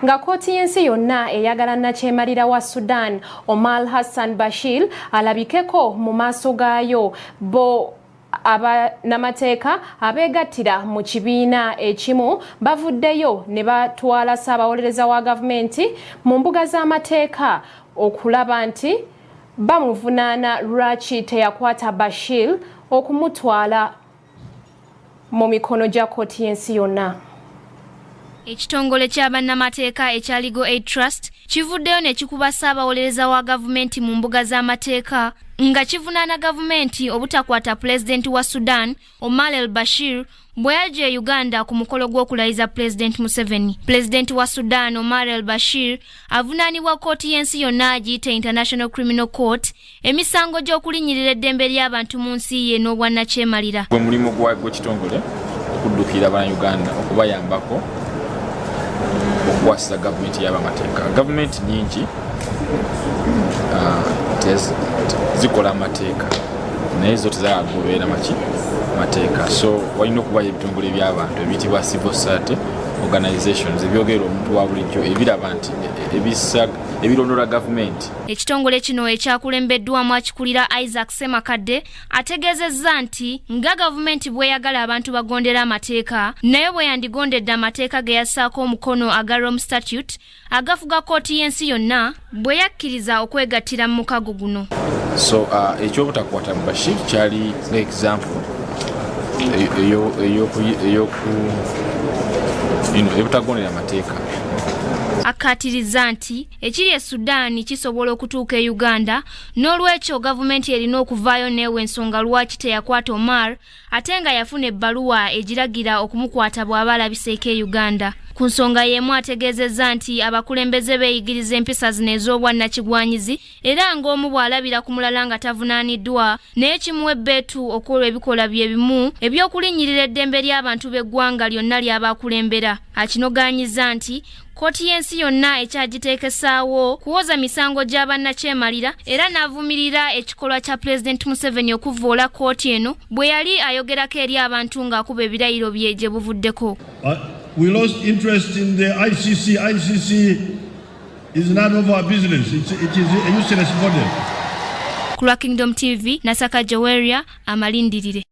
Nga kkooti y'ensi yonna eyagala nnakyemalira wa Sudan Omar Hassan Bashir alabikeko mu maaso gaayo, bo abanamateeka abeegattira mu kibiina ekimu bavuddeyo ne batwala ssaabawolereza wa gavumenti mu mbuga z'amateeka okulaba nti bamuvunaana lwaki teyakwata Bashir okumutwala mu mikono gya kkooti y'ensi yonna. Ekitongole kya bannamateeka ekya Legal Aid Trust kivuddeyo ne kikuba ssaabawolereza wa gavumenti mu mbuga z'amateeka nga kivunaana gavumenti obutakwata pulezidenti wa Sudan Omar El Bashir bwe yajja e Uganda ku mukolo gw'okulayiza Pulezidenti Museveni. Pulezidenti wa Sudan Omar El Bashir avunaanibwa kkooti y'ensi yonna agiyita International Criminal Court emisango gy'okulinnyirira eddembe ly'abantu mu nsi ye n'obwannakyemalira. Gwe mulimu gw'ekitongole okuddukira Bannayuganda okubayambako okukwasiza gavumenti y'abamateeka. Gavumenti nyingi zikola amateeka naye zo tezagoberera maki mateeka, so walina okubayo ebitongole by'abantu ebiyitibwa civil society organizations ebyogera omuntu wa bulijjo, ebiraba nti ebirondoola gavumenti. Ekitongole kino ekyakulembeddwamu akikulira Isaac Semakadde ategeezezza nti nga gavumenti bw'eyagala abantu bagondera amateeka, naye bwe yandigondedde amateeka ge yassaako omukono aga Rome Statute agafuga kkooti y'ensi yonna bwe yakkiriza okwegattira mu mukago guno. So ekyobutakwata Bashir kyali nga example eyoku ebutagondera amateeka. Akkaatiriza nti ekiri e Sudaani kisobola okutuuka e Uganda, n'olwekyo gavumenti erina okuvaayo neewa ensonga lwaki teyakwata Omar ate nga yafuna ebbaluwa egiragira okumukwata bw'aba alabiseeko e Uganda. Ku nsonga y'emu ategeezezza nti abakulembeze beeyigiriza empisa zino ez'obwannakigwanyizi, era ng'omu bw'alabira ku mulala nga tavunaaniddwa naye kimuwa ebbeetu okukola ebikolwa bye bimu eby'okulinnyirira eddembe ly'abantu b'eggwanga lyonna ly'abakulembera. Akinogaanyizza nti kkooti y'ensi yonna ekyagiteekesaawo kuwoza misango gya bannakyemalira, era n'avumirira ekikolwa kya Pulezidenti Museveni okuvvoola kkooti eno bwe yali ayogerako eri abantu ng'akuba ebirayiro bye gye buvuddeko. We lost interest in the ICC. ICC is none of our business. It is a useless body. Ku lwa Kingdom TV, Nasaka Joweria, amalindirire.